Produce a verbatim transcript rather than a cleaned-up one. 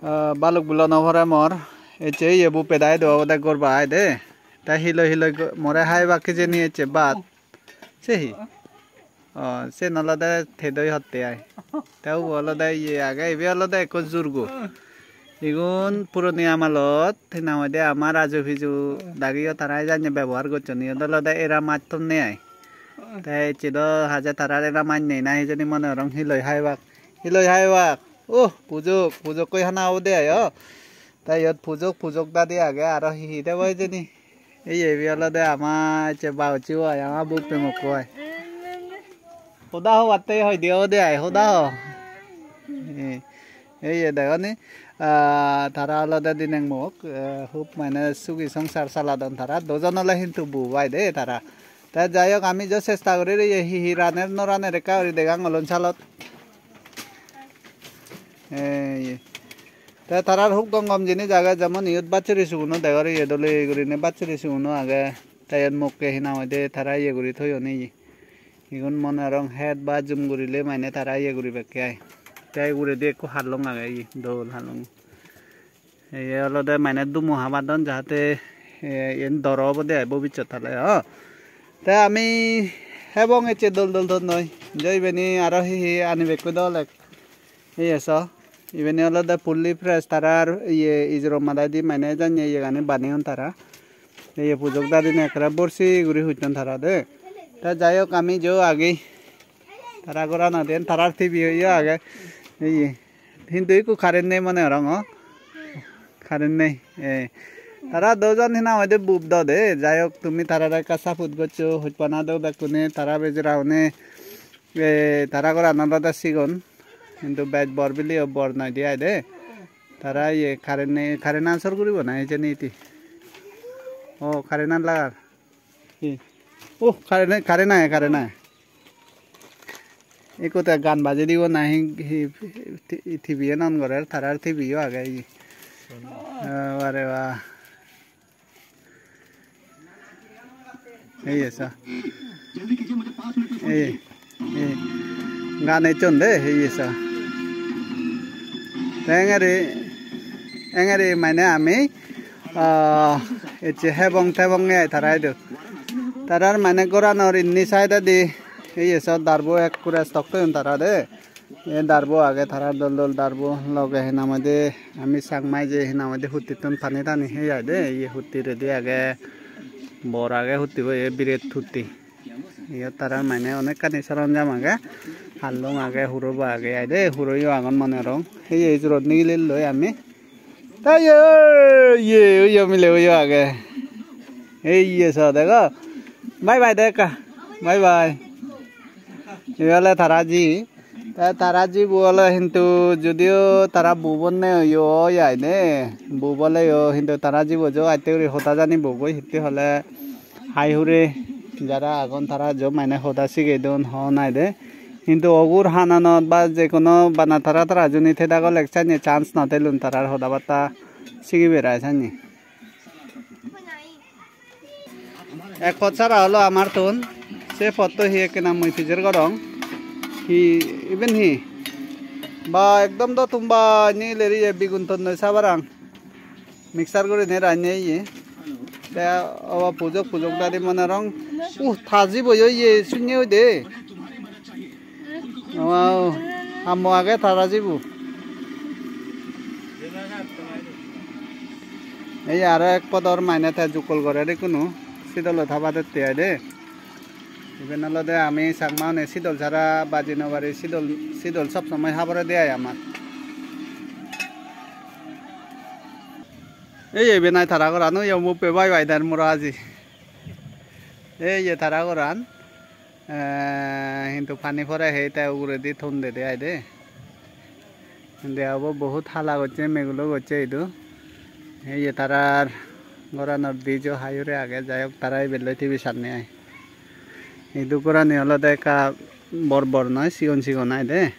Ah, balok bulo no pore mor. Ecche iye bu pedai do obode gorba ai de. Te hiloi hiloi go-, more haibak hijeni ecche bhat. Se hi? Oh, sen olode tedoi hotte ai. Te ubo olode iye age, ibe olode ekko jurgo. Igun puroni amalot, hi nang hoide ama raju piju dagiyo tara ejanye bebohar gocchon. Iyot olode era maj tonne ai. Te ecche do haje tarar era maj nei na hijeni mone gorong hiloi haibak. Hiloi haibak. Oh, pujok, pujokkoi hana obode ai, oh. Te iyot pujok, pujok dadi age, aro hi hi debo hijeni. Ei ibe olode ama ecche bauchi bo ai, ama buppe mokko ai. Hoda hobatte hoide obode ai, hoda ho. Eh, ei ye degoni, ah, tara olode dineng mok, eh, hub mane sugi songsar saladon tara. Dojon ole hintu bu bai de tara. Te jai hok, ami jo chesta guri ye hi hi raner no raner ekka guri degang olon salot. Ei ye. Te tarar hub gom gom jinis age, jemon iyot bachuri suguno degor, iye dole gurine bachuri suguno age. Te iyot mokke hi nang hoide tara iye guri toyon iye. Igun mone gorong het ba jum gurile mane tara iye guribakke ai. Te uguredi ekko hallong age iye, dol hallong. Iye olode mane dumo habadon jahate, eh, iyen doro obode ai bobissot tale, oh. Te ami hebong ecche dol dol tonnoi. Je ibeni aro hi hi anibekko dol ek. Iye so, ibeni olode fully fresh tarar iye ijoro madaidi mane janye iyegani baneyon tara. Iye pujok dadine ekkere borsi guri hutton tara de. Te jai hok ami jo agi tara gorano den tarar T V yo age. Iye. Hintu ikko current nei mone gorong o. Current nei. Eh. Tara dojon hi nang hoide bub do de. Jai hok tumi tarare ekka support goccho, hojpana do bekkune tara bejera une. Eh, tara goran olode sigon. Hintu bej bor bileyo bor noi de ai de. Tara iye current nei, current an sor guribo na hijeni iti. Oh, current an lagar. Hi? Oh, current, current age, current age. Ikko te gaan baje dibo na hi, hi, T-, T V an on gorer, tarar T V yo age ye. Ah, bare ba. Ei ye so. Ei, ei. Gaan ecchon de, ei ye so. Te engeri, engeri mane ami, ah, ecche hebong tebong nge ai tara idu. Tarar mane goranor indi side odi, ei ye so darbo ekkore stock toyon tara de. Ei darbo age, tarar dol dol darbo, loge hi nang hoide ami Changmai je hi nang hoide huttittun pani tani hei ai de, ye hutti ready age, bor age hutti bo, ye biret hutti. Iyot tarar mane onekkani soronjam age, hallong age, hurobo age ai de, huroyo agon mone gorong. Heye ijurot nigilelloi ami. Te ye, ye, uyo mile uyo age. Ei ye so dego. Bye bye de ekka. Bye bye. Ibe ole tara ji. Te tara jibo ole hintu judiyo tara bubonne yo oi ai de. Bub oleyo hintu tara jibo jo atte guri hoda jani bugoi hitte hole hai hure jara agon tara jo mane hoda sigei don hon ai de. Hintu ogur hananot ba je kono bana tara tara juni theda gole eksanne chance no telun tarar hoda batta sigiber ai sanne. Ek pot sara olo amar tun. Se potto hi ekkena mui pijer gorong. Hi iben hi? Ba ekdom do tumba ni leri ye bigun tonnoi sabarang. Mixer gurinei rannei ye. Te obo pujok pujok dadi mone rong. Uh, taji boyo ye sunye oi de. Wow, hammo age tara jibo. Ei aro ek podor mane te jukkol gorer ikkunu. Sidolot haba dette ai de. Iben olode ami Chakma une sidol sara baji no pari, sidol, sidol sob somoi habore de ai amar. Ei iben ai tara goran, oi omuppe bye bye der mora aji. Ei ye tara goran. Eh, hintu pani pore hei te uguredi ton dede ai de. Indi obo bohut hala gocche, megulo gocche idu. Ei ye tarar goranor dijo hai hure age, jai hok tara ibelloi T V sanne ai. Idu gorani olode ekka bor bor noi, sigon sigon ai de.